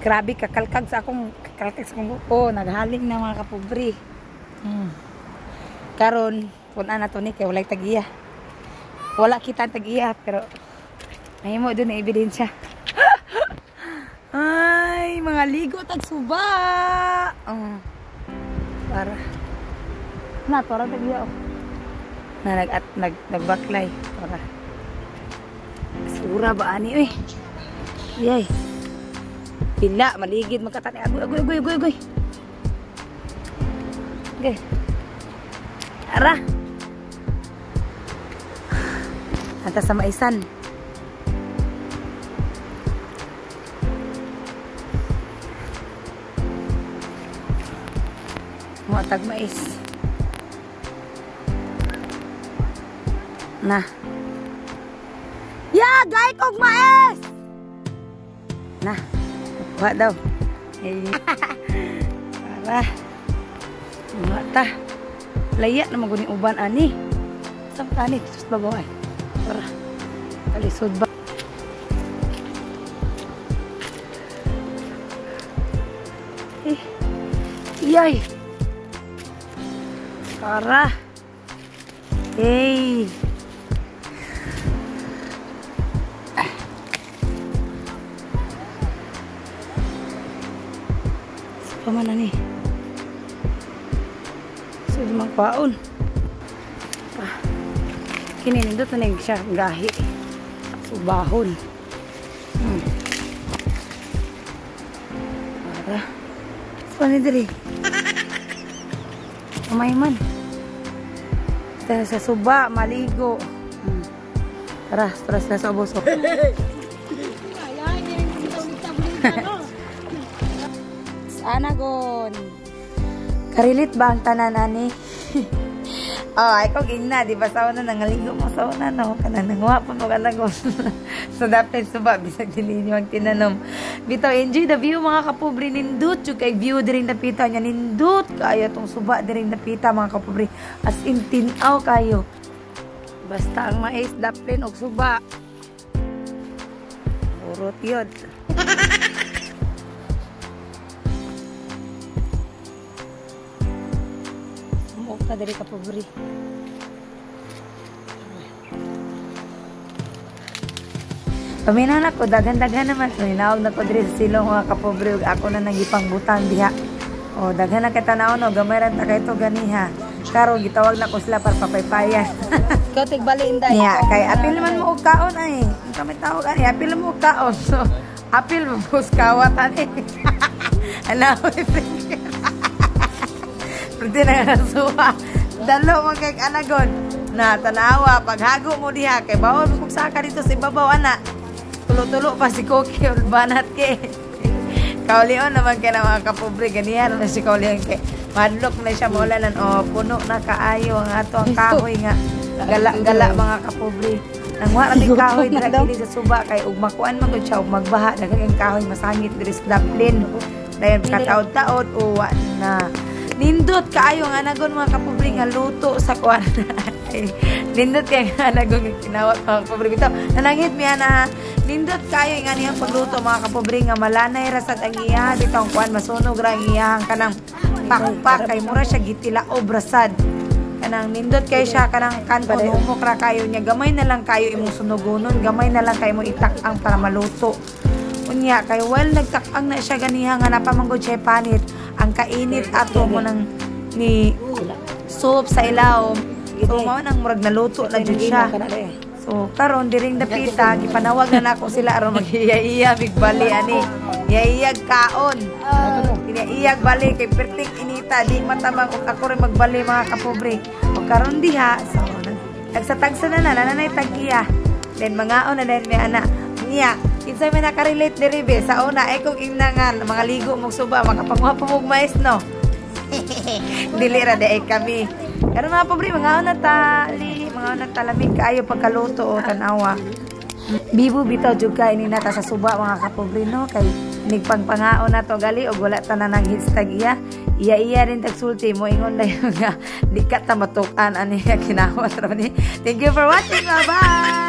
Grabe kakalkag sa akong oh, naghaling na mga kapobre. Karon pun-an na to ni kay walay tag-iya. Wala kita ang tag-iya pero mahimo doon na ebidensya. Ay, mga ligo tag suba. Oh. Para na para tag-iya oh. Na nagbaklay para. Sura ba ani oy? Yay. Pila maligid magkatani. Agoy agoy agoy agoy agoy. Okay. Ara. Anta sa maisan. Muatag mais. Na. Ya, gay kog mais. Na. Kuha daw. Hey. Para. Mata. Laya na maguni uban ani. Sa tani sus babaw ay. Para. Alisod ba. Eh. Yay. Para. Hey. Pamana ni. So magpaon. Ah. Kini nindot na siya gahi. Subahon. Para. So ni diri. Umay man. Tara sa suba maligo. Tara, tara sa ubos. Anagon. Karilit ba ang tanan ani? Oh, ay ko gina, di ba sa una nangaligo mo sa una no, kanang nanguha pa mo kanagon. So dapat suba bisag dili niyo ang tinanom. Bitaw enjoy the view mga kapobre, nindot jud kay view diri napita niya, nindot kayo tong suba diri napita mga kapobre. As in tin-aw kayo. Basta ang mais daplin og suba. Urot yod. Ta diri kapobre. Paminaw na ko, daghan-daghan naman. Paminaw na ko diri sa silong mga kapobre ug ako na nagipangbutan diha. O daghan na kay tan-aw no, gamay ra ta kay to ganiha. Karon gitawag na ko sila para papaypayan. Ikaw tigbali inday. Niya, kay apil man mo og kaon ay. Kami tawag ani, apil mo og kaon. So, apil mo kawat ani. Ala, pwede na nasuwa. Dalo man kay anagon. Na tanawa paghago mo diha kay bawol mo saka dito sa ibabaw ana. Tulo-tulo pa si Koki banat kay. Kaulion naman kay na mga kapobre ganihan na si Kaulion kay madlok na siya maulanan o puno na kaayo ang ato ang kahoy nga gala-gala mga kapobre. Nanguha ra mig kahoy dira kini sa suba kay ug makuan man gud siya ug magbaha daghang kahoy masangit diri sa daplin. Dayon kataod-taod uwa na. Nindot kaayo ang anagon mga kapobre nga luto sa kuan. Nindot kay ang anagon nga kinawat mga kapobre bitaw. Nanangit miya na nindot kaayo ang aniyang pagluto mga kapobre nga malanay ra sad ang iya bitaw ang kuan masunog ra ang iyang kanang pakpak kay mura siya gitilaob ra sad. Kanang nindot kay siya kanang kanton humok ra kayo niya gamay na lang kayo imong sunugonon, gamay na lang kayo mo itak-ang para maluto. Unya kay well nagtak-ang na siya ganiha nga napamanggod siya panit. Ang kainit ato mo nang ni soup sa ilawom. So mao nang murag naluto na jud siya. So karon diring dapita gipanawag na nako sila aron maghiya-iya bigbali ani. Hiya-iyag kaon. Hiya-iyag bali kay perting inita di matabang og ako rin magbali mga kapobre. Og karon diha so nagsatagsa na na nanay tag-iya. Then mangaon na din mi ana. Niya kinsa may nakarelate diri be sa una ay kung ingna nga mga ligo mog suba makapanguha pa mog mais no. Dili ra di ay kami. Pero mga pobre mga na ta li mga na ta lamig kaayo pagkaluto o tan-awa. Bibo bitaw jud kay ni nata sa suba mga kapobre no kay nigpangpangaon na to gali og wala ta na nang histag iya. Iya-iya rin tagsulti mo ingon dayon nga di ka ta matuk-an ani kinawat ra ni. Thank you for watching. Bye bye.